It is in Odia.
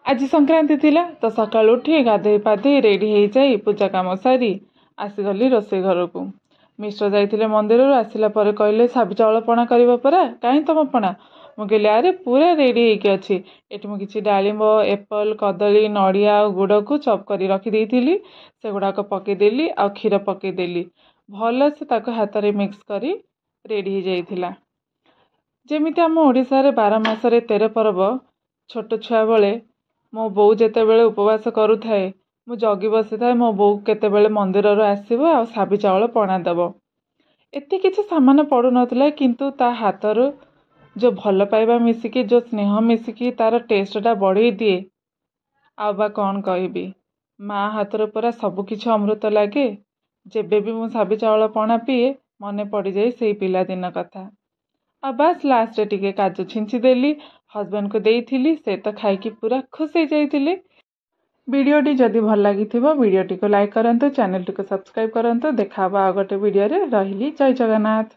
ଆଜି ସଂକ୍ରାନ୍ତି ଥିଲା ତ ସକାଳୁ ଉଠି ଗାଧୋଇ ପାଧୋଇ ରେଡ଼ି ହେଇଯାଇ ପୂଜା କାମ ସାରି ଆସିଗଲି ରୋଷେଇ ଘରକୁ। ମିଶ୍ର ଯାଇଥିଲେ ମନ୍ଦିରରୁ, ଆସିଲା ପରେ କହିଲେ ସାବି ଚାଉଳ ପଣା କରିବ ପରା, କାହିଁ ତମ ପଣା? ମୁଁ କହିଲି ଆରେ ପୁରା ରେଡ଼ି ହେଇକି ଅଛି। ଏଠି ମୁଁ କିଛି ଡାଳିମ୍ବ, ଏପଲ୍, କଦଳୀ, ନଡ଼ିଆ ଆଉ ଗୁଡ଼କୁ ଚପ୍ କରି ରଖିଦେଇଥିଲି, ସେଗୁଡ଼ାକ ପକେଇଦେଲି ଆଉ କ୍ଷୀର ପକେଇଦେଲି, ଭଲସେ ତାକୁ ହାତରେ ମିକ୍ସ କରି ରେଡ଼ି ହେଇଯାଇଥିଲା। ଯେମିତି ଆମ ଓଡ଼ିଶାରେ 12 ମାସରେ 13 ପର୍ବ, ଛୋଟ ଛୁଆବେଳେ ମୋ ବୋଉ ଯେତେବେଳେ ଉପବାସ କରୁଥାଏ ମୁଁ ଜଗି ବସିଥାଏ ମୋ ବୋଉ କେତେବେଳେ ମନ୍ଦିରରୁ ଆସିବ ଆଉ ସାବି ଚାଉଳ ପଣା ଦେବ। ଏତେ କିଛି ସାମାନ ପଡ଼ୁନଥିଲା, କିନ୍ତୁ ତା ହାତରୁ ଯେଉଁ ଭଲ ପାଇବା ମିଶିକି, ଯେଉଁ ସ୍ନେହ ମିଶିକି ତା'ର ଟେଷ୍ଟଟା ବଢ଼େଇ ଦିଏ, ଆଉ ବା କ'ଣ କହିବି। ମା ହାତରୁ ପୁରା ସବୁକିଛି ଅମୃତ ଲାଗେ। ଯେବେ ବି ମୁଁ ସାବି ଚାଉଳ ପଣା ପିଏ ମନେ ପଡ଼ିଯାଏ ସେଇ ପିଲାଦିନ କଥା। ଆଉ ବାସ୍ ଲାଷ୍ଟରେ ଟିକେ କାଜୁ ଛିଞ୍ଚି ଦେଲି, ହଜବେଣ୍ଡକୁ ଦେଇଥିଲି, ସେ ତ ଖାଇକି ପୁରା ଖୁସି ହେଇଯାଇଥିଲେ। ଭିଡ଼ିଓଟି ଯଦି ଭଲ ଲାଗିଥିବ ଭିଡ଼ିଓଟିକୁ ଲାଇକ୍ କରନ୍ତୁ, ଚ୍ୟାନେଲଟିକୁ ସବସ୍କ୍ରାଇବ୍ କରନ୍ତୁ। ଦେଖା ହେବ ଆଉ ଗୋଟେ ଭିଡ଼ିଓରେ। ରହିଲି, ଜୟ ଜଗନ୍ନାଥ।